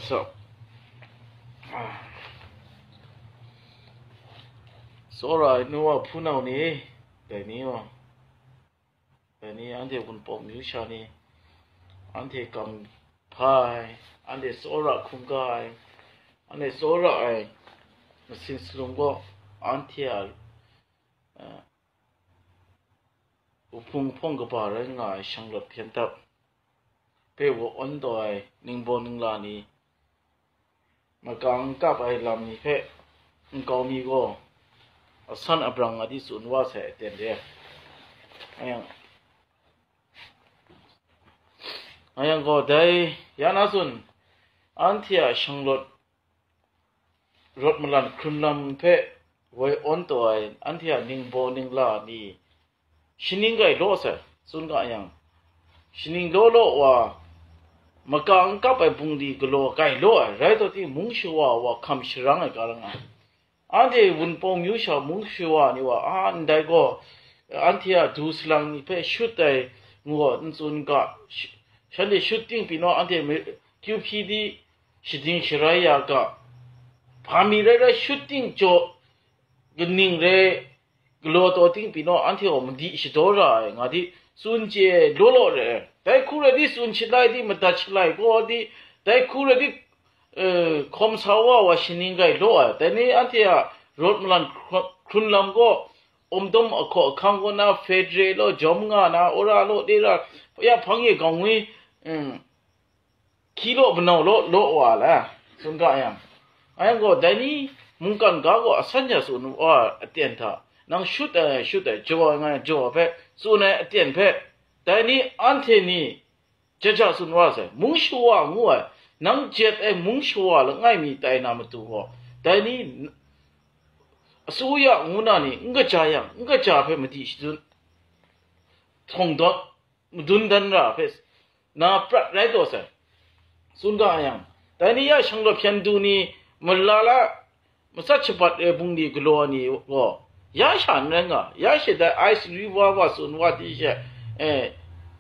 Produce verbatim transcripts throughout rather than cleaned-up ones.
So, tsawra ai nu wa hpunau ni, dai ni wa, dai ni anhte Wunpawng myu sha ni, anhte kam hpa ai, anhte tsawra hkungga ai, anhte tsawra ai masin salum gaw, anhte a, eh, wuhpung hpawng kaba rai nga ai shanglawt hpyen dap hpe wa awn taw ai ningbaw ningla ni, makang kap ai lam ni hpe nkau mi gaw asan abrang a di tsun wa sai aten re. Ayang, ayang gaw dai ya na tsun, anhte a shanglawt rawt malan hkrun lam hpe woi awn taw ai anhte a ningbaw ningla ni, shaning gai law sai, tsun ga yang, shaning law law wa, maka n kap ai bungli galaw gai law ai, rai taw ting, mung shawa wa hkam sharang ai ga langa, anhte Wunpawng myu sha mung shawa ni wa, a, ndai gaw, anhte a du salang ni hpe shut ai ngu gaw n tsun ga, sh-, shanhte shut ting pyi naw, anhte me-, kyu hpyi di, shading sharai ya ga, hpa mi rai rai shut ting jaw, kaning rai galaw taw ting pyi naw, anhte gaw madi shadaw ra ai, nga di, tsun chye law law re ai. Dai hku rai di, tsun shalai di, madat shalai gaw di, dai hku rai di, eh, hkawm sa wa wa shaning gai law ai. Dai ni anhte a rawt malan hkrun, hkrun lam gaw, awmdawm ahkaw ahkang kaw na, federal law, jawm nga na, ora law, de ra, ya hpang ye gaw ngwi, mm, hki law, manau law, law wa la, tsun ga yang. Ayang gaw, dai ni mungkan ga gaw asan ya tsun wa aten hta, nang shut ai, shut ai, jaw ai, nga jaw ai hpe tsun ai aten hpe, dai ni anhte ni jaja tsun wa sai, mung shawa ngu ai, nang jet ai mung shawa langai mi tai na matu gaw, dai ni asuya ngu na ni n kaja yang, n kaja hpe madi shadun, htawng dawt, madun dan ra hpe na prat rai taw sai, tsun ga yang, dai ni ya shanglawt hpyen du ni, mala la, matsat shabat ai bungli galaw ni gaw, ya sha n rai nga, ya she dai ice river wa tsun wa ti she, eh,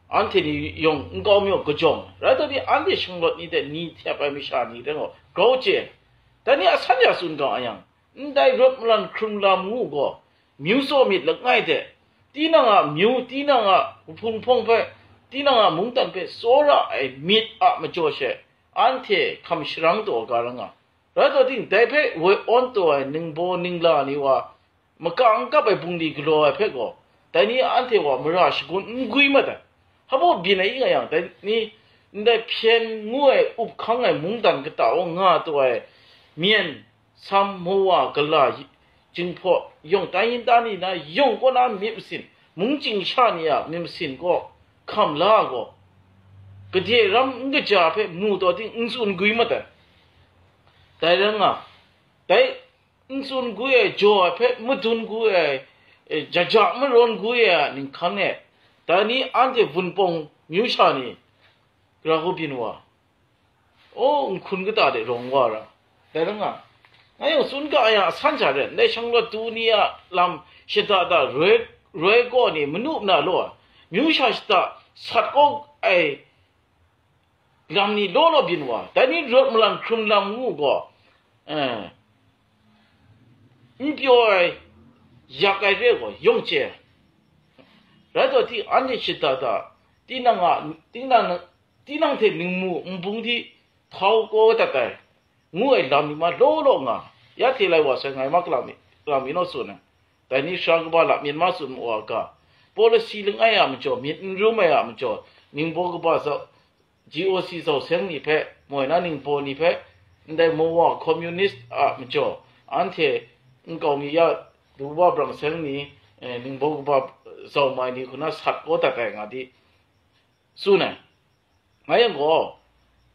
anhte ni yawng nkau mi gaw kajawng, rai taw ni anhte shanglawt ni hte ni htep ai masha ni rai gaw, grau chye, dai ni asan ya tsun ga yang, ndai rawt malan hkrun lam ngu gaw, myu tsaw myit langai hte, tinang a myu, tinang a hpung hpawng hpe, tinang a mungdan hpe tsawra ai myit a majaw she, anhte hkam sharang taw ga ra nga. Rai taw ting, dai hpe woi awn taw ai ningbaw ningla ni wa, maka n kap ai bungli galaw ai hpe gaw, dai ni anhte wa mara shagun n gwi mat ai. Hpa byin ai nga yang, dai ni, ndai hpyen ngu ai up hkang ai mungdan kata wa nga taw ai, myen, sam, mawa, gala, jinghpaw, yawng tai yin ta ni na, yawng kaw na myit masin, mung chying sha ni a myit masin gaw, hkam la gaw, gade ram n kaja hpe mu taw ting n tsun gwi mat ai. Dai rai nga, dai n tsun gwi ai jaw ai hpe madun gwi ai, e, jaja marawn gwi ai a ninghkan e, dai ni anhte Wunpawng myu sha ni, gara hku byin wa, o, nhkun kata de rawng wa ra, dai rai nga, nga yawng tsun ga yang asan sha ren, dai shanglawt du ni a lam shada da roi, roi kaw ni manu mana law ai, myu sha shada sat kaw ai lam ni law law byin wa, dai ni rawt malan hkrun lam ngu gaw, eh, n pyaw ai, yak ai re gaw, yawng chye ai. Rai taw ti, anhte shada da, tinang a, tinang, tinang hte ningmu nbung di htau kau dat ai, ngu ai lam ni ma law law nga, ya hte lai wa sai, ngai ma kalam mi, kalam mi naw tsun ai. Dai ni sara kaba lam myit ma tsun mu wa ga, policy langai a majaw, myit n rum ai a majaw, ningbaw kaba zau, G O C zau seng ni hpe, moi na ningbaw ni hpe, ndai mawa communist a majaw, anhte nkau mi ya, du wa brang seng ni, eh, ningbaw kaba zau mai ni hku na sat kau dat ai nga di, tsun ai. Nga yang gaw,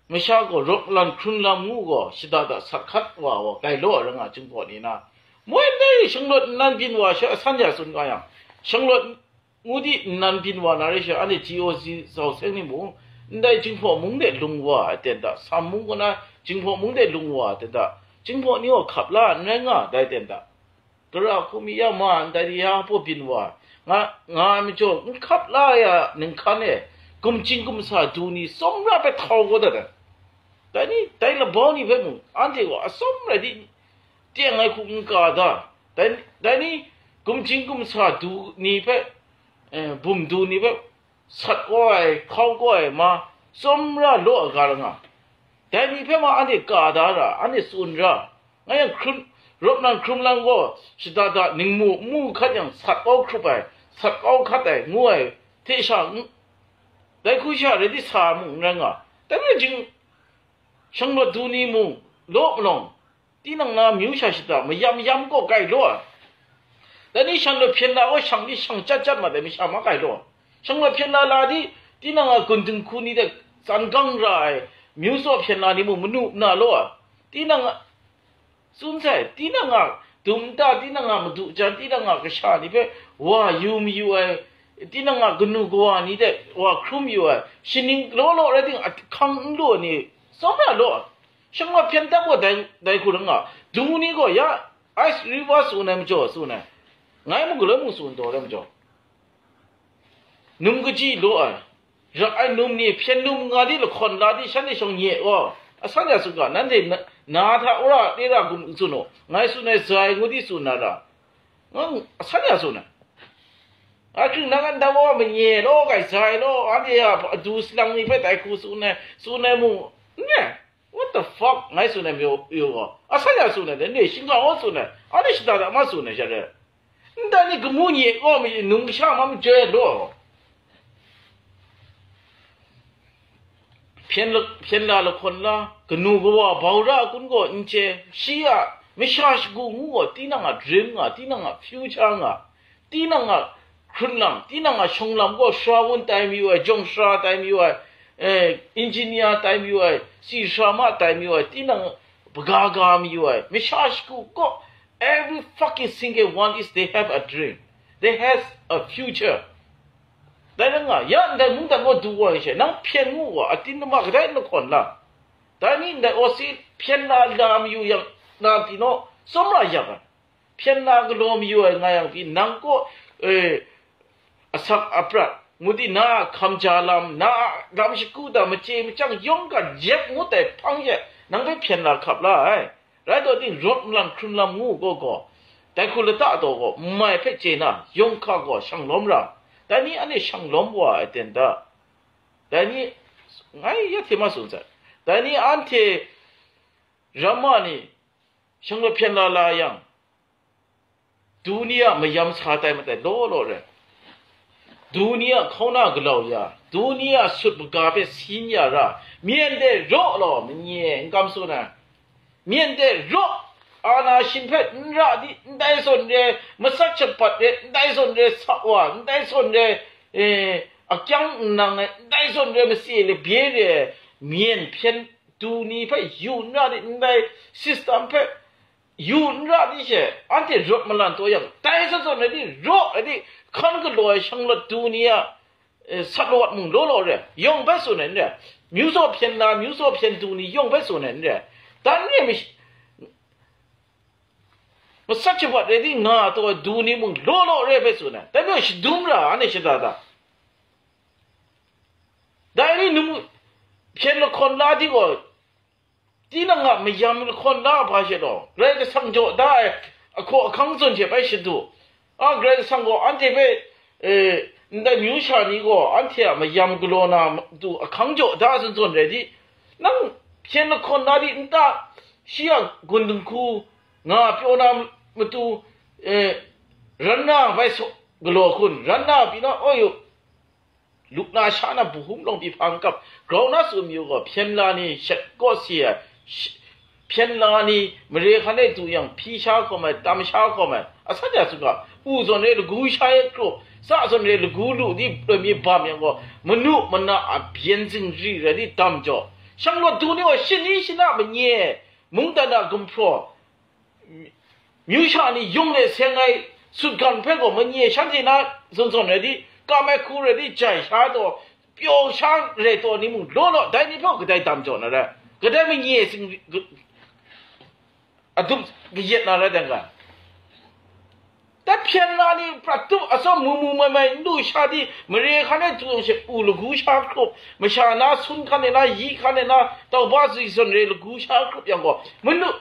masha gaw rawt malan hkrun lam ngu gaw, shada da sat hkat wa wa, gai law ai ra nga, Jinghpaw ni na, moi ndai shanglawt nnan byin wa sha, asan ya tsun ga yang, shanglawt ngu di nnan byin wa na re sha, anhte G O C zau seng ni mung, ndai Jinghpaw mung de lung wa ai ten da, Sam mung kaw na Jinghpaw mung de lung wa ai ten da, Jinghpaw ni gaw hkap la n rai nga, dai ten da. Gara hku mi ya ma ndai ni ya hpaw byin wa, nga, nga ai majaw, n hkap la ai a ninghkan e, gumjing gumsa du ni tsawmra hpe htau kau dat ai. Dai ni, dai labau ni hpe mung, anhte gaw atsawm rai di, teng ai hku n ka da. Dai, dai ni, gumjing gumsa du ni hpe, eh, bum du ni hpe, sat kau ai, hkau kau ai ma, tsawmra law ai ga langa, dai ni hpe ma anhte ka da ra, anhte tsun ra. Nga yang hkrum, rawt nan hkrum lang gaw, shada da ningmu nmu hkat yang sat kau hkrup ai, sat kau hkat ai, ngu ai hte sha, n-, dai hku sha rai di sa mung n rai nga. Dai rai jing, shanglawt du ni mung, law malawng, tinang na amyu sha shada, mayam yam gaw grai law ai. Dai ni shanglawt hpyen la gaw, shang di shang chyat chyat mat ai masha ma grai law ai. Shanglawt hpyen la la di, tinang a gun dinghku ni de tsan gang ra ai, myu tsaw hpyen la ni mung manu na law ai. Tinang a, tsun sai, tinang a dum nta, tinang a madu jan, tinang a kasha ni hpe wa yu mayu ai, tinang a kanu kawa ni de wa hkrum yu ai, shaning law law rai ting, ahkang n lu ai ni, tsawmra law ai. Shanglawt hpyen tap gaw dai, dai hku rai nga, du ni gaw ya, ice river tsun ai majaw tsun ai, ngai mung galoi mung tsun taw ai majaw, num kaji law ai, ra ai num ni, hpyen num nga di, lahkawn la di, shanhte shawng nye gaw, asan ya tsun ga, nanhte na, na hta wora tera gun tsun u, ngai tsun ai zai ngu di tsun na ra, nga asan ya tsun ai. Ahkying nang a nta wa manye law, grai zai law, anhte a adu salang ni hpe dai hku tsun ai, tsun ai mung n rai. What the fuck? Ngai tsun ai mayu, yu gaw, asan ya tsun ai, dai ni shingkang wa tsun ai, anhte shada da ma tsun ai, sha re. Ndai ni gamu nye gaw, mi num kasha ma majoi law. Hpyen la, hpyen la lahkawn la, kanu kawa bau ra kun gaw n chye, shi a masha shagu ngu gaw, tinang a dream nga, tinang a future nga, tinang a hkrun lam, tinang a shawng lam gaw, sara wun tai mayu ai, jawng sara tai mayu ai, eh, engineer tai mayu ai, si sara ma tai mayu ai, tinang baga ga mayu ai, masha shagu gaw, every fucking single one is, they have a dream. They have a future. Dai rai nga, ya ndai mungdan gaw du wa ai she, nang hpyen ngu wa, atin nama kadai n lahkawn la? Dai ni ndai Aussie hpyen la, la mayu yang, na pyi naw, tsawmra yak ai. Hpyen la galaw mayu ai nga yang pyi, nang kaw, eh, asak aprat, ngu di na a hkam ja lam, na a lam shagu da, machye machyang yawng ga jep ngut ai hpang she, nang hpe hpyen la hkap la ai. Rai taw ting, rawt malan hkrun lam ngu gaw gaw, dai hku lata taw gaw, n mai hpe chye na, yawng hka gaw shang lawm ra, dai ni anhte shang lawm wa ai ten ta? Dai ni, ngai ya hte ma tsun sai, dai ni anhte ramma ni, shanglawt hpyen la la yang, du ni a mayam sa tai matai law law rai. Du ni a hkauna galau ya, du ni a sut maga hpe sin ya ra, myen de raw law, manye n kam tsun ai. Myen de raw, ana shin hpe n ra di, ndai zawn re, matsat shapat re, ndai zawn re, sa wa, ndai zawn re, eh, akyang nnang ai, ndai zawn re, mase labye re, myen hpyen du ni hpe yu n ra di, ndai system hpe yu n ra di she, anhte rawt malan taw yang, dai zawn zawn ai di, raw ai di, hkan galaw ai shanglawt du ni a, eh, sat lawt mung law law re, yawng hpe tsun ai n re, myu tsaw hpyen na, myu tsaw hpyen du ni yawng hpe tsun ai n re, dan re mi, matsat shapat re di nga taw ai du ni mung law law re hpe tsun ai, dai majaw shadum ra, anhte shada da. Dai ni num hpyen lahkawn la di gaw, tinang a mayam lahkawn la hpa she law, Karai Kasang jaw da ai ahkaw ahkang zawn hte bai shadu. A, Karai Kasang gaw anhte hpe, eh, ndai myu sha ni gaw anhte a mayam galaw na matu ahkang jaw da zawn zawn rai di, nang hpyen lahkawn la di nta, shi a gun dinghku nga pyaw na matu, eh, ran na bai saw galaw hkun, ran na pyi na, oi, luk na sha na, bahum lawng pyi hpa n kap, grau na tsun mayu gaw, hpyen la ni shat kaw si ai, sh-, hpyen la ni mare hkan e du yang, hpyi sha hkawm ai, tam sha hkawm ai, asan ya tsun ga, u zawn re lagu sha e kru, tsa zawn re lagu lu di, loi mi bam yang gaw, manu mana a byen zingri rai di dam jaw, shanglawt du ni gaw, shani shana manye, mungdan a gumhpraw, myu sha ni yung de seng ai sutgan hpe gaw manye shanhte na zawn zawn rai di, kam ai hku rai di, jai sha taw, pyaw sha rai taw ni mung law law, dai ni hpe kadai dam jaw na rai, kadai manye sing, adup kayat na rai dang ga. Dai hpyen la ni prat tup atsawm mu mu mai mai n lu sha di, mare hkan e du yang she, u lagu sha hkrup, masha na sun hkan e na, yi hkan e na, tau ba zai zawn re lagu sha hkrup yang gaw, manu,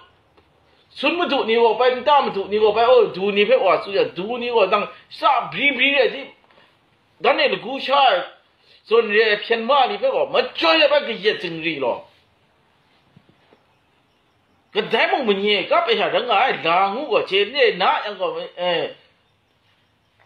sun madu ni gaw bai, nta madu ni gaw bai, o, du ni hpe wa tsu yang, du ni gaw dang, sa bri bri re di, dan e lagu sha zawn re ai hpyen ma ni hpe gaw, machyoi ai bai kayat zingri law. Kadai mung manye kap ai sha rai nga ai, la ngu gaw, chye ne na yang gaw, eh,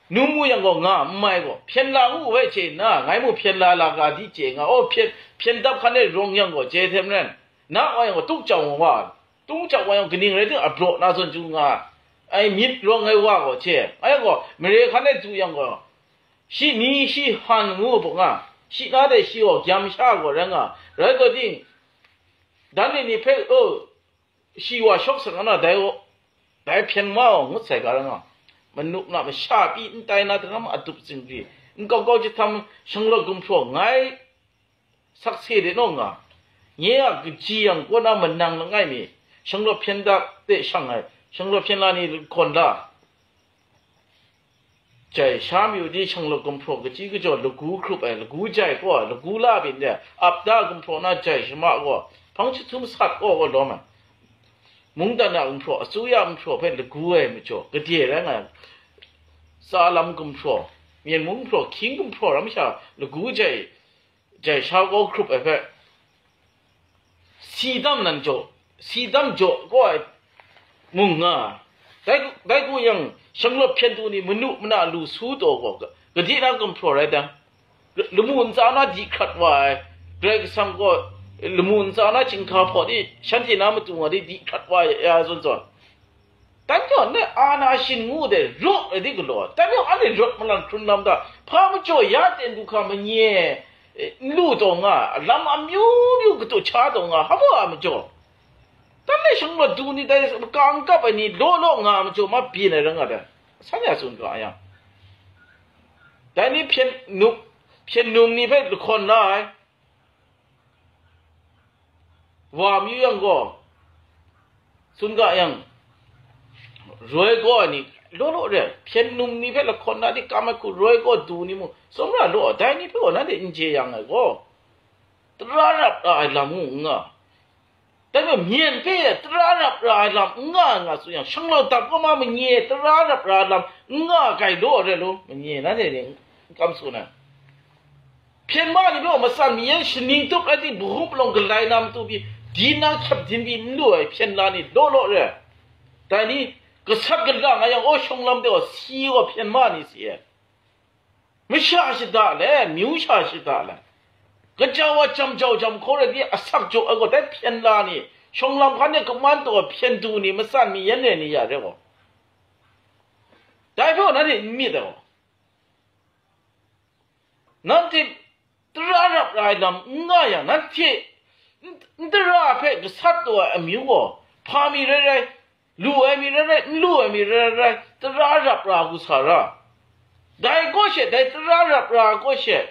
num mu yang gaw, nga n mai gaw, hpyen la ngu gaw, chye na, ngai mung hpyen la la ga di chye nga, oh, hpyen, hpyen dap hkan e rawng yang gaw, chye hte maren, na wa yang gaw, tuk jau wa, tuk jau wa yang, kaning rai tim, a braw na zawn chyu nga ai, myit rawng ai wa gaw, chye, nga yang gaw, mare hkan e du yang gaw, shi ni shi han ngu gaw, nga, shi na de shi gaw, gyam sha gaw, rai nga, rai gaw ting, dan ni ni hpe, oh, shi wa shawk sa na, dai gaw, dai hpyen ma gaw ngut sai ga rai nga, manu na masha pyi n tai na, daram adup zingri, n kau kau jahtam shanglawt gumhpraw ngai sakse de naw nga, nye a kaji yang kaw na manang langai mi, shanglawt hpyen dap de shang ai, shanglawt hpyen la ni hkawn la, jai sha mayu di shanglawt gumhpraw kaji kajaw lagu hkrup ai, lagu jai gaw, lagu la byin de, ap da gumhpraw na jai shama gaw, hpang jahtum sat gaw gaw lawm ai. Mungdan a gumhpraw, asuya gumhpraw hpe lagu ai majaw, gade rai nga ai. Tsa lam gumhpraw, myen mung gumhpraw, hkying gumhpraw ram sha lagu jai, jai sha kau hkrup ai hpe, si dam nan jaw, si dam jaw gaw ai mung nga ai. Dai, dai hku yang, shanglawt hpyen du ni manu mana lu su taw gaw, gade na gumhpraw rai dang, lamu ntsa na di hkrat wa ai, Karai Kasang gaw lamu ntsa na chyinghka hpaw di, shanhte na matu nga di di hkrat wa ya zawn zawn, dan gaw, na a na shin ngu de, raw ai di galaw, dan gaw, anhte rawt malang hkrun lam da, hpa majaw ya ten du hka manye, eh, n lu taw nga, lam amyu myu katu cha taw nga, hpa a majaw, dan le shanglawt du ni dai, makang kap ai ni, law law nga a majaw, ma byin ai rai nga da, san ya tsun ga yang, dai ni hpyen num, hpyen num ni hpe lahkawn la ai, wa mayu yang gaw, tsun ga yang, roi gaw ai ni, law law re, hpyen num ni hpe lahkawn na di kam ai hku roi gaw du ni mu, tsawmra law, dai ni hpe gaw nanhte n je yang ai gaw, tara rap ra ai lam ngu n nga, dai maw, myen hpe tara rap ra ai lam n nga ai nga tsun yang, shanglawt dap kaw ma manye tara rap ra ai lam n nga ai law re lu, manye nanhte ni n kam tsun ai. Hpyen ma ni gaw matsan mi yan shaning tup rai di, bahum palawng galai na matu pyi, di na hkyep din pyi n lu ai hpyen la ni law law re ai. Dai ni, gasat gala nga yang, aw, shawng lam de gaw, si gaw hpyen ma ni si ai. Masha shada le, myu sha shada le, gaja wa jam jau jam hkaw rai di, asak jaw ai gaw, dai hpyen la ni, shawng lam hkan de kaman taw hpyen du ni, matsan mi yan re ni ya re gaw, dai hpe gaw nanhte n myit ai gaw. Nanhte tara rap ra ai lam n nga yang, nanhte n-, n tara hpe gasat taw ai amyu gaw, hpa mi rai rai, lu ai mi rai rai, n lu ai mi rai rai, tara rap ra hku sa ra. Dai kaw she, dai tara rap ra ai kaw she,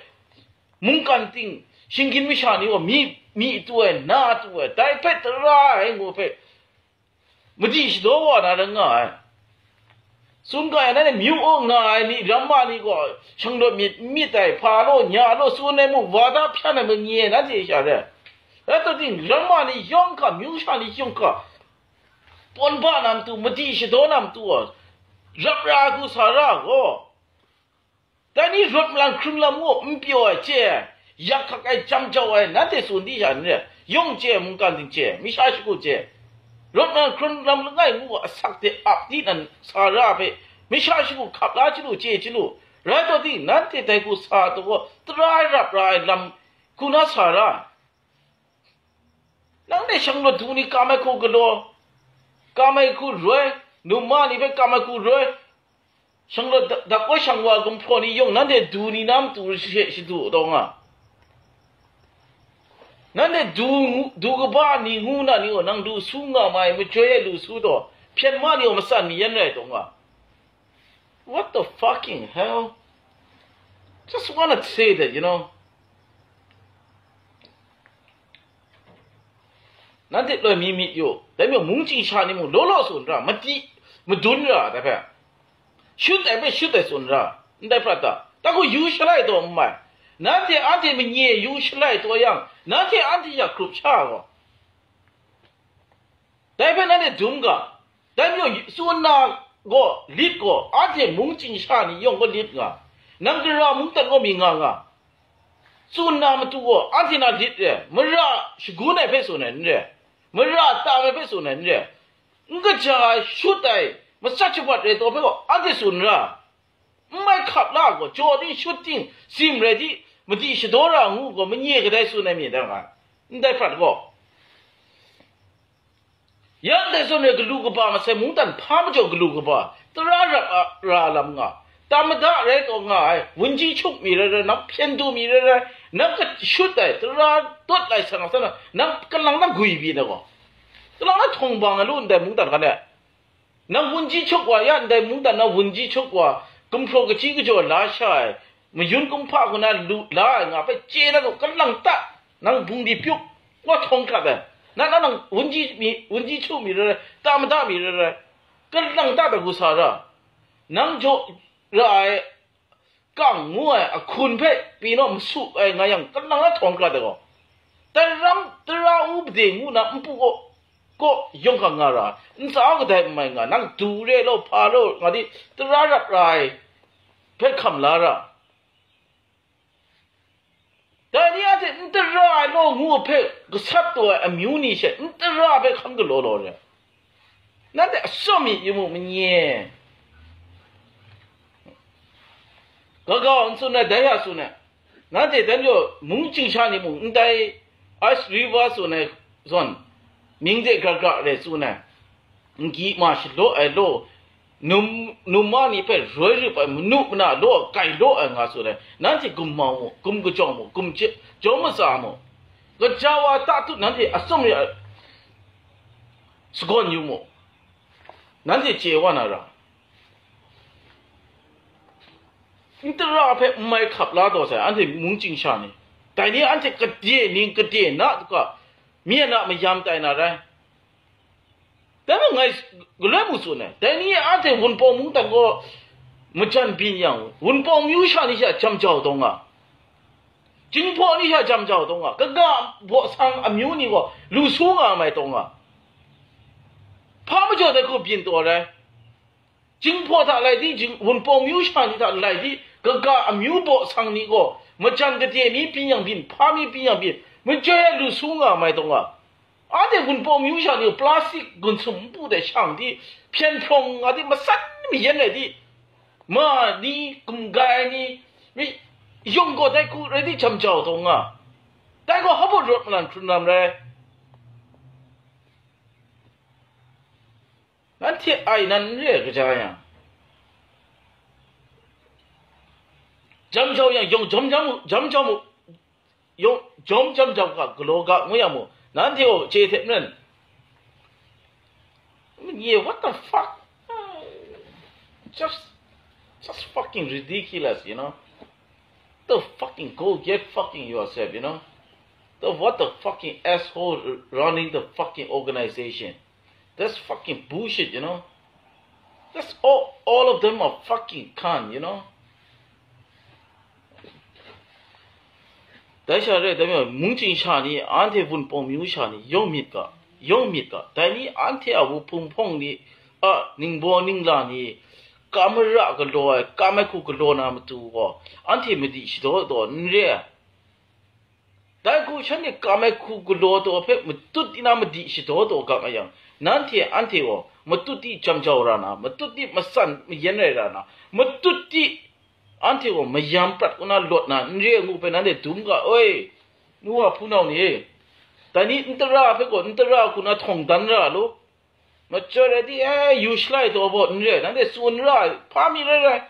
mungkan ting, shinggyim masha ni gaw mi, mi tu ai, na tu ai, dai hpe tara ai ngu hpe, madi shadaw wa na rai nga ai. Tsun ga yang, nanhte myu aw nga ai ni, ramma ni gaw, shanglawt myit n myit ai, hpa law, nya law, tsun ai muk, wa da hpyan ai manye nanhte sha re ai. Rai taw ting, ramma ni yawng hkra, myu sha ni yawng hkra, tawn ba na matu, madi shadaw na matu, rap ra hku sa ra gaw, dai ni rawt malang hkrung lam ngu n pyaw ai chye, yak hkak ai, jam jau ai, nanhte tsun di sha n re, yawng chye, mungkan ting chye, masha shagu chye, rawt malang hkrung lam langai ngu asak de ap di nan sa ra hpe, masha shagu hkap la chyalu chye chyalu, rai taw ting, nanhte dai hku sa ai gaw, tara ai rap ra ai lam hku na sa ra. Nang de shanglawt du ni kam ai hku galaw, kam ai hku roi, num ma ni hpe kam ai hku roi, shanglawt da-, dap kau shang wa gumhpraw ni yawng nanhte du ni na matu she shadu taw nga. Nanhte du ngu, du kaba ni ngu na ni gaw, nang lu su nga ma ai, majoi e lu su taw, hpyen ma ni gaw matsan mi yan rai taw nga. What the fucking hell? Just wanna say that, you know. Nanhte loi mi myit yu, dai majaw mungchying sha ni mung law law tsun ra, madi madun ra, dai hpe. Shut ai hpe shut ai tsun ra, ndai prat ta? Dai gaw yu shalai taw n mai. Nanhte anhte manye yu shalai taw yang, nanhte anhte hta hkrup sha gaw, dai hpe nanhte dum ga. Dai majaw tsun na gaw lit gaw, anhte mung chyingsha ni yawng gaw lit nga, nang gara mungdan gaw mi nga nga. Tsun na matu gaw anhte na lit re, mara shagun ai hpe tsun ai n re, mara tam ai hpe tsun ai n re, n kaja ai, shut ai, matsat shabat re taw hpe gaw anhte tsun ra. N mai hkap la gaw, jaw ting, shut ting, sim rai di, madi shadaw ra ngu gaw, manye kadai tsun ai mi dang a, ndai prat gaw. Ya ndai zawn re, galu kaba masai mungdan hpa majaw galu kaba, tara rap a, ra lam nga, tam mada rai taw nga ai, wunji hkyuk mi rai rai, nang hpyen du mi rai rai, nang kashut ai, tara dawt lai san san, nang kalang na gwi bi na gaw, kalang na htawng bang ai lu ndai mungdan hkan e. Nang wunji hkyuk wa ya ndai mungdan na wunji hkyuk wa, gumhpraw kaji kajaw la sha ai, mayun kumhpa hku na lu la ai nga hpe chye na lu, kalang ta, nang bungli pyuk, wa htawng hkrat ai. Na, na nang wunji mi, wunji hkyu mi rai rai, ta mada mi rai rai, kalang ta da gu sa ra, nang jaw ra ai, kang ngu ai ahkun hpe pyi naw masu ai nga yang, kalang na htawng hkrat ai gaw, taram, tara u pade ngu na npu kaw, kaw yawng hkang nga ra, ntsa kadai n mai nga, nang du re law, hpa law, nga di, tara rap ra ai hpe hkam la ra. Dai ni anhte n tara ai law ngu hpe gasat taw ai amyu ni she n tara hpe hkan galaw law re. Nanhte atsawm myit yu mu, manye. Gaga n tsun ai, dai a tsun ai. Nanhte dan jaw mung chyingsha ni mung ndai Ice River tsun ai zawn, mying de gra gra re tsun ai, n gyi ma shalaw ai law, num, num ma ni hpe roi rup ai, manu mana law, gai law ai nga tsun ai, nanhte gum mau mu, gum kajawng mu, gum je, jawm matsa mu, gaja wa ta tut nanhte atsawm re ai sagawn yu mu, nanhte chye wa na ra. N tara hpe n mai hkap la taw sai, anhte mung chyingsha ni. Dai ni anhte kade ning kade na tuga, myen a mayam tai na rai. Dai majaw ngai galoi mu tsun ai, dai ni anhte Wunpawng mungdan gaw majan byin yang, Wunpawng myu sha ni hta jam jau taw nga, Jinghpaw ni hta jam jau taw nga, kaga baw sang amyu ni gaw lu su nga ai mai taw nga. Hpa majaw dai hku byin taw ai rai. Jinghpaw hta lai di, jing-, Wunpawng myu sha ni hta lai di, kaga amyu baw sang ni gaw, majan kade mi pyi yang byin, hpa mi pyi yang byin, majoi ai lu su nga ai mai taw nga. Anhte Wunpawng myu sha ni gaw plastic gun sum npu de shang di, hpyen hprawng nga di, masan mayan ai di, ma ni, gumgai ni, mi, yawng gaw dai hku rai di jam jau taw nga. Dai gaw hpa baw rawt malan hkrun lam rai. Nanhte ai nan n re ai kaja yang, jam jau yang, yawng jawm jam, jam jau mu, yawng jawm jam jau ga, galaw ga ngu yang mu, nanhte gaw chye hte maren. Yeah, what the fuck? Just, just fucking ridiculous, you know? The fucking go get fucking yourself, you know? The, what the fucking asshole running the fucking organization? That's fucking bullshit, you know? That's all, all of them are fucking cunt, you know? Dai sha re, dai majaw, mung chyingsha ni, anhte Wunpawng myu sha ni, yawng myit ga, yawng myit ga, dai ni anhte a wuhpung hpawng ni, a ningbaw ningla ni, kam mara galaw ai, kam ai hku galaw na matu gaw, anhte madi shadaw taw n re ai. Dai hku shanhte kam ai hku galaw taw hpe matut di na madi shadaw taw ga nga yang, nanhte anhte gaw matut di jam jau ra na, matut di matsan mayan rai ra na, matut di anhte gaw mayam prat kaw na lawt na n re ai ngu hpe nanhte dum ga, oi, nu wa hpunau ni e, dai ni n tara hpe gaw n tara hku na htawng dan ra law. Majority, eh, yu shalai taw baw n re, nanhte tsun ra ai, hpa mi rai rai.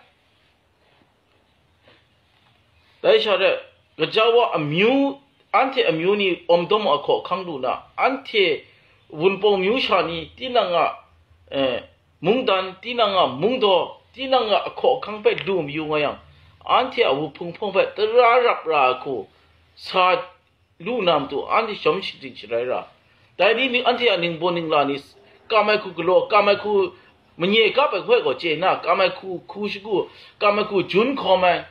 Dai sha re, gaja wa amyu, anhte amyu ni awm dawm ahkaw ahkang lu na, anhte Wunpawng myu sha ni, tinang a, eh, mungdan, tinang a mungdaw, tinang a ahkaw ahkang hpe lu mayu nga yang, anhte a wuhpung hpawng hpe tara rap ra ai hku sa lu na matu, anhte shawm shingching sharai ra. Dai ni, ni, anhte a ningbaw ningla ni, kam ai hku galaw, kam ai hku Manye kap ai hkoi gaw chye na, kam ai hku, hku shagu, kam ai hku jun hkawm ai.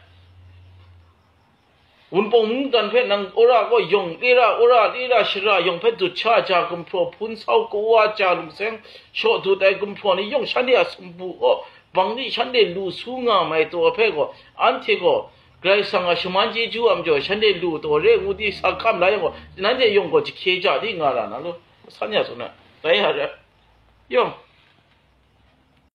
Wunpawng mungdan hpe nang wora gaw yawng, lera, wora, lera, shara yawng hpe dut sha ja, gumhpraw hpun sau, kawa ja lungseng shaw dut ai gumhpraw ni yawng shanhte a sumpu gaw bang ni shanhte lu su nga mai taw hpe gaw, anhte gaw Karai Kasang a shaman chyeju a majaw shanhte lu taw re ngu di sa hkam la yang gaw, nanhte yawng gaw jahkye ja di nga ra na lu, san ya tsun ai. Dai ya re. Yawng,